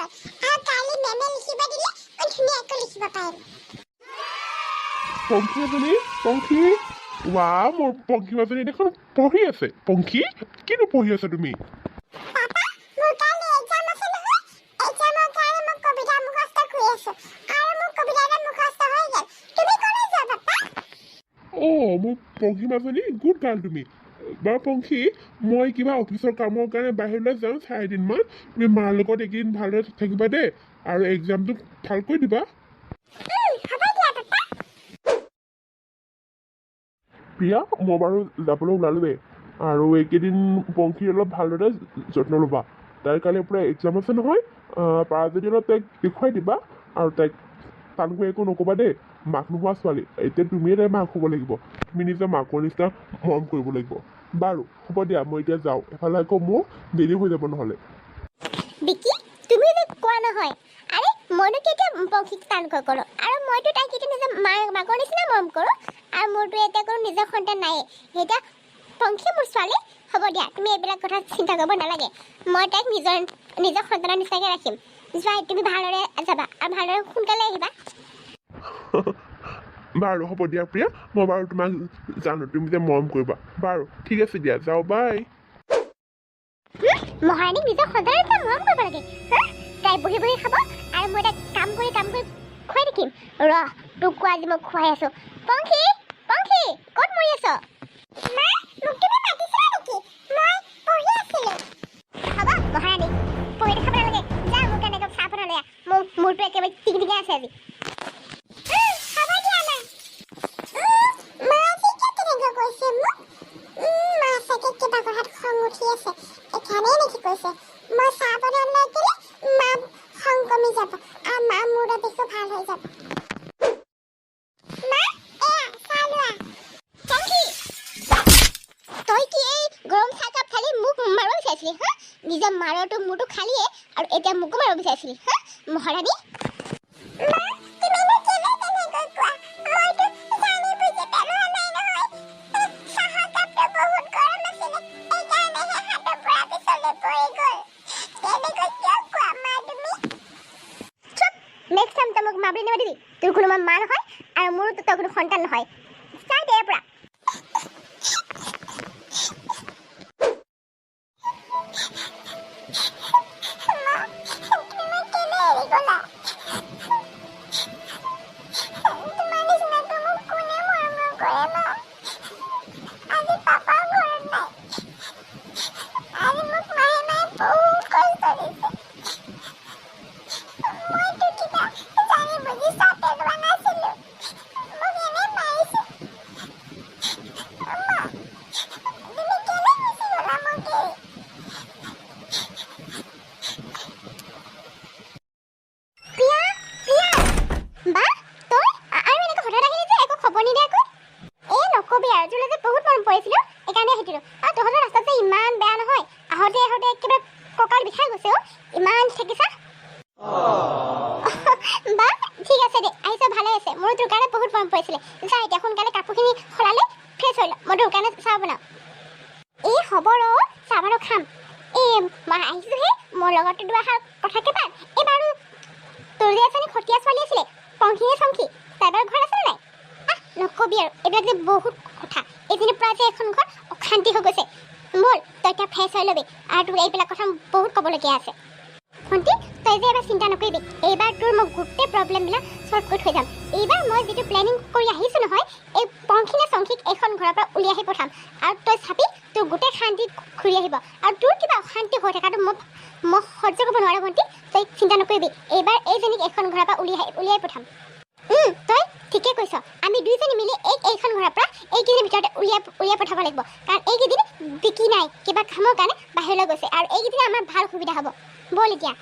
গ'ল আৰু কালি মেমে লিখিব দিলে মই ধুনীয়াকৈ লিখিব পাৰিম। পংখী এজনী, পংখী, ৱা, মোৰ পংখী মাজনী দেখোন পঢ়ি আছে। পংখী, কিনো পঢ়ি আছা তুমি? পাপা, মোৰ কালি এক্সাম আছে নহয়। এক্সামৰ কাৰণে মই কবিতা মুখস্থ কৰি আছো আৰু মোৰ কবিতা এটা মুখস্থ হৈ গ'ল। তুমি ক'লৈ যোৱা, পাপা? অঁ, মোৰ পংখী মাজনী, গুড গাৰ্ল তুমি। বাৰু পংখী, মই কিবা অফিচৰ কামৰ কাৰণে বাহিৰলৈ যাওঁ 4 দিনমান। তুমি মাৰ লগত এইকেইদিন ভালদৰে থাকিবা দেই আৰু এক্সামটো ভালকৈ দিবা। হ'ব দিয়া, পাপা। প্ৰিয়া, মই বাৰু যাবলৈ ওলালোৱেই আৰু এইকেইদিন পংখীৰ অলপ ভালদৰে যত্ন ল'বা। তাইৰ কালিৰ পৰা এক্সাম আছে নহয়। পাৰা যদি অলপ তাইক দেখুৱাই দিবা আৰু তাইক টানকৈ একো নক'বা দেই। মাক নোহোৱা ছোৱালী, এতিয়া তুমিয়ে তাইৰ মাক হ'ব লাগিব। তুমি নিজৰ মাকৰ নিচিনা মৰম কৰিব লাগিব। বাৰু হ'ব দিয়া, মই এতিয়া যাওঁ। এফালে আকৌ মোৰ দেৰি হৈ যাব নহ'লে। বিকি, তুমি যে কোৱা নহয়। আৰে, মইনো কেতিয়া পংখীক টানকৈ কৰোঁ? আৰু মইতো তাইক এতিয়া নিজৰ মাকৰ নিচিনা মৰম কৰোঁ আৰু মোৰতো এতিয়া কোনো নিজৰ সন্তান নায়েই। এতিয়া পংখী মোৰ ছোৱালী। হ'ব দিয়া, তুমি এইবিলাক কথা চিন্তা কৰিব নালাগে। মই তাইক নিজৰ নিজৰ সন্তানৰ নিচিনাকৈ ৰাখিম। যোৱা, তুমি ভালদৰে যাবা আৰু ভালদৰে সোনকালে আহিবা। বাৰু হ'ব দিয়া প্ৰিয়া, মই বাৰু তোমাক জানো, তুমি যে মৰম কৰিবা। বাৰু ঠিক আছে দিয়া, যাওঁ, বাই। মহাৰাণীক নিজৰ সন্তানৰ নিচিনা মৰম কৰিব লাগে, হা? তাই বহি বহি খাব আৰু মই তাইক কাম কৰি কাম কৰি খুৱাই থাকিম। ৰহ, তোকো আজি মই খুৱাই আছো। পংখী, পংখী, ক'ত মৰি আছ? মা, মোক তুমি মাতিছিলা নেকি? মই পঢ়ি আছিলো। হ'ব মহাৰাণী, পঢ়ি খাব নালাগে। যা, মোৰ কাৰণে একাপ চাহ বনাই লৈ আহ। মোৰ মূৰটো একেবাৰে টিংটিঙাই আছে আজি। হ'ব দিয়া, মা। মা আজি কিয় তেনেকৈ কৈছে মোক? মা চাগে কিবা কথাত খং উঠি আছে, এইকাৰণেই নেকি কৈছে। মই চাহ বনাই লৈ গ'লে মা খং কমি যাব আৰু মা মূৰৰ বিষো ভাল হৈ যাব। মা, এয়া চাহ লোৱা। পংখী, তই কি এই গৰম চাহকাপ খালি মোক মাৰিব বিচাৰিছিলি, হা? নিজৰ মাৰটো মোৰটো খালিয়ে আৰু এতিয়া মোকো মাৰিব বিচাৰিছিলি, হা মহাৰাণী? মা, তুমিনো কেলৈ তেনেকৈ কোৱা? মইতো জানি বুজি পেলোৱা নাই নহয়। চাহৰ কাপটো বহুত গৰম আছিলে, এইকাৰণেহে হাতৰ পৰা পিছলি পৰি গ'ল। তেনেকৈ কিয় কোৱা, মা তুমি? চুপ! নেক্সট টাইম তই মোক মা বুলি নামাতিবি। তোৰ কোনো মা নহয় আৰু মোৰো তই কোনো সন্তান নহয়। যা দে ইয়াৰ পৰা। মা, তুমি মোক কেলৈ এৰি গ'লা? তোমাৰ নিচিনাকৈ মোক কোনে মৰম নকৰে, মা? আজি পাপাও ঘৰত নাই। আজি মোক মাহে মাহে বহুত কষ্ট দিছে। মইতো কিবা জানি বুজি চাহ পেলোৱা নাছিলো। মোক এনেই মাৰিছে। মা, তুমি কেলৈ গুচি গ'লা মোক এৰি? প্ৰিয়া, প্ৰিয়া, বা তই আৰু এনেকৈ হঠাৎ আহিলি যে, একো খবৰ নিদিয়াকৈ? এই নকবি আৰু, তোলৈ যে বহুত মৰম পৰিছিলো, এইকাৰণে আহিছিলোঁ। আৰু তহঁতৰ ৰাস্তাত যে ইমান বেয়া নহয়, আহোঁতে আহোঁতে একেবাৰে কঁকাল বিষাই গৈছে অ', ইমান ঠেকিছা। বা ঠিক আছে দে, আহিছ ভালে আছে। মোৰো তোৰ কাৰণে বহুত মৰম পৰিছিলে। যা, এতিয়া সোনকালে কাপোৰখিনি সলালে ফ্ৰেছ হৈ ল। মই তোৰ কাৰণে চাহ বনাওঁ। এই হ'ব ৰ, চাহ বাৰু খাম। এই মই আহিছোঁহে, মোৰ লগততো দুআষাৰ কথাকে পাত। এই বাৰু তোৰ যে এজনী খটীয়া ছোৱালী আছিলে, পংখীয়ে চংখী, তাই বাৰু ঘৰত আছে নাই? আহ, নকবি আৰু, এইবিলাক যে বহুত কথা। এইজনীৰ পৰা যে এখন ঘৰ অশান্তি হৈ গৈছে। ব'ল, তই এতিয়া ফ্ৰেছ হৈ ল'বি আৰু তোৰ এইবিলাক কথা বহুত ক'বলগীয়া আছে। ভণ্টি, তই যে এবাৰ চিন্তা নকৰিবি। এইবাৰ তোৰ মই গোটেই প্ৰব্লেমবিলাক ছল্ভ কৰি থৈ যাম। এইবাৰ মই যিটো প্লেনিং কৰি আহিছোঁ নহয়, এই পংখী নে চংখীক এইখন ঘৰৰ পৰা উলিয়াই আহি পঠাম আৰু তই চাবি, তোৰ গোটেই শান্তি ঘূৰি আহিব। আৰু তোৰ কিবা অশান্তি হৈ থকাটো মই সহ্য কৰিব নোৱাৰোঁ। ভণ্টি, তই চিন্তা নকৰিবি। এইবাৰ এইজনীক এইখন ঘৰৰ পৰা উলিয়াই উলিয়াই পঠাম। তই ঠিকে কৈছ। আমি দুইজনী মিলি এইখন ঘৰৰ পৰা এইকেইদিনৰ ভিতৰতে উলিয়াই উলিয়াই পঠাব লাগিব, কাৰণ এইকেইদিন বিকি নাই, কিবা কামৰ কাৰণে বাহিৰলৈ গৈছে আৰু এইকেইদিন আমাৰ ভাল সুবিধা হ'ব। ব'ল এতিয়া।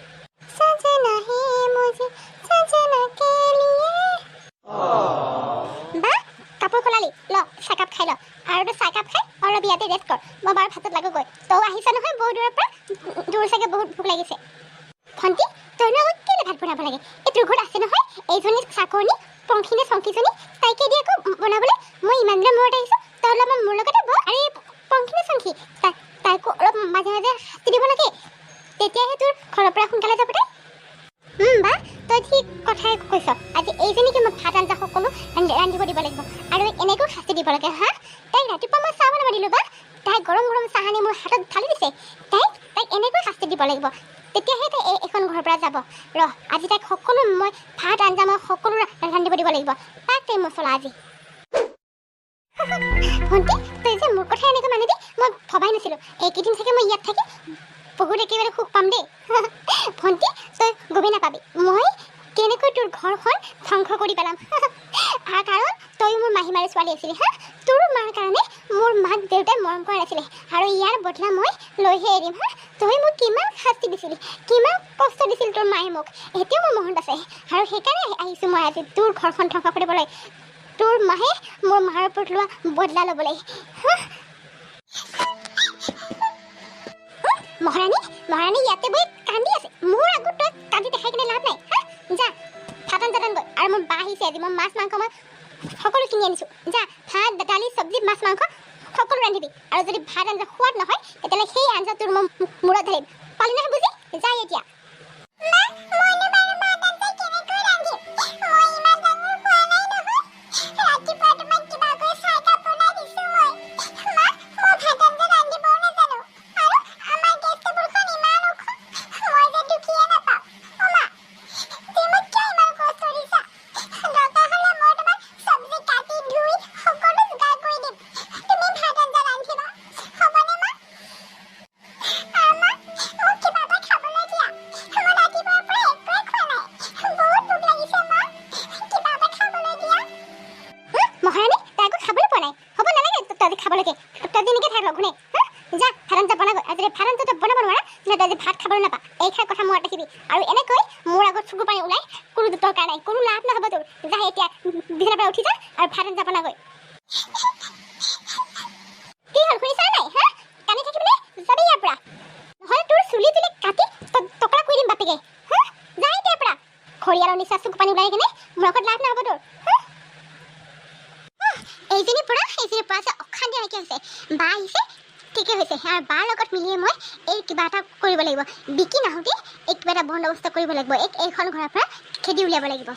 सजना है मुझे सजना के लिए। বা, কাপোৰ সলালি, ল চাহকাপ খাই ল আৰু তই চাহকাপ খাই অলপ ইয়াতে ৰেষ্ট কৰ। মই বাৰু ভাতত লাগোগৈ। তই আহিছ নহয় বহুত দূৰৰ পৰা, তোৰ চাগে বহুত ভোক লাগিছে। ভণ্টি, তইনো আকৌ কেলৈ ভাত বনাব লাগে? এই তোৰ ঘৰত আছে নহয় এইজনী চাকৰণী, পংখী নে চংখীজনী, তাইকে দি আকৌ বনাবলৈ। মই ইমান দিনৰ মূৰত আহিছোঁ, তই অলপমান মোৰ লগতে বহ। আৰু এই পংখী নে চংখী, তাইকো অলপ মাজে মাজে শাস্তি দিব লাগে, তেতিয়াহে তোৰ ঘৰৰ পৰা সোনকালে যাব তাই। কথাই কৈছ। আজি এইজনীকে মই ভাত আঞ্জা সকলো ৰান্ধিব দিব লাগিব আৰু এনেকৈ শাস্তি দিব লাগে। হা, তাইক ৰাতিপুৱা মই চাহ বনাব দিলোঁ বা তাই গৰম গৰম চাহ আনি মোৰ হাতত ঢালি দিছে। তাইক তাইক এনেকৈ শাস্তি দিব লাগিব, তেতিয়াহে তাই এইখন ঘৰৰ পৰা যাব। ৰহ, আজি তাইক সকলো মই ভাত আঞ্জা মই সকলো ৰান্ধিব দিব লাগিব। তাক তাই মছলা আজি। ভণ্টি, তই যে মোৰ কথা এনেকৈ মানিবি মই ভবাই নাছিলোঁ। এইকেইদিন চাগে মই ইয়াত থাকি বহুত একেবাৰে সুখ পাম দেই। ভণ্টি, তই গমেই নাপাবি মই কেনেকৈ তোৰ ঘৰখন ধ্বংস কৰি পেলাম। কাৰণ তই মোৰ মাহীমাৰ ছোৱালী আছিলি। হা, তোৰ মাৰ কাৰণে মোৰ মাক দেউতাই মৰম কৰা নাছিলে আৰু ইয়াৰ বদলা মই লৈহে এৰিম। হা, তই মোক কিমান শাস্তি দিছিলি, কিমান কষ্ট দিছিল তোৰ মায়ে মোক, এতিয়াও মোৰ মনত আছে। আৰু সেইকাৰণে আহিছোঁ মই আজি তোৰ ঘৰখন ধ্বংস কৰিবলৈ, তোৰ মাহে মোৰ মাৰ ওপৰত লোৱা বদলা ল'বলৈ। হা, মহাৰাণী, মহাৰাণী ইয়াতে বহি কান্দি আছে। মোৰ আগত তই কান্দি দেখাই কিনে লাভ নাই। হা, যা ভাত আঞ্জা গৈ। আৰু মোৰ বা আহিছে আজি, মই মাছ মাংস মই সকলো কিনি আনিছোঁ। যা ভাত দালি চব্জি মাছ মাংস সকলো ৰান্ধিবি। আৰু যদি ভাত আঞ্জা সোৱাদ নহয় তেতিয়াহ'লে সেই আঞ্জা তোৰ মই মূৰত ঢালিম। পালি নহয় বুজি? যা এতিয়া। মহাৰাণী, তাই একো খাবলৈ পোৱা নাই। হ'ব নালাগে তই আজি খাবলৈকে, তই আজি এনেকৈ থাক লঘোণে। হা, যা ভাত আঞ্জা বনাগৈ। আজি ভাত আঞ্জা তই বনাব নোৱাৰা তেতিয়াহ'লে তই আজি ভাত খাবলৈ নাপা। এইষাৰ কথা মনত ৰাখিবি। আৰু এনেকৈ মোৰ আগত চকু পানী ওলাই কোনো দৰকাৰ নাই, কোনো লাভ নহ'ব তোৰ। যা এতিয়া বিছনাৰ পৰা উঠি যা আৰু ভাত আঞ্জা বনাগৈ। কি হ'ল, শুনিছা নাই? হা, কান্দি থাকিবনে? যাবি ইয়াৰ পৰা, নহ'লে তোৰ চুলি তুলি কাটি টকৰা কৰি দিম বাপেকে। হা, যা এতিয়াৰ পৰা। ঘৰিয়ালৰ নিচিনা চকু পানী ওলাই কিনে মোৰ আগত লাভ নহ'ব তোৰ। হা, এইজনীৰ পৰা যে অশান্তি নাইকিয়া হৈছে। বা আহিছে, ঠিকে হৈছে। আৰু বাৰ লগত মিলিয়ে মই এই কিবা এটা কৰিব লাগিব। বিকি নাহোঁতে এই কিবা এটা বন্দোবস্ত কৰিব লাগিব। এইখন ঘৰৰ পৰা খেদি উলিয়াব লাগিব।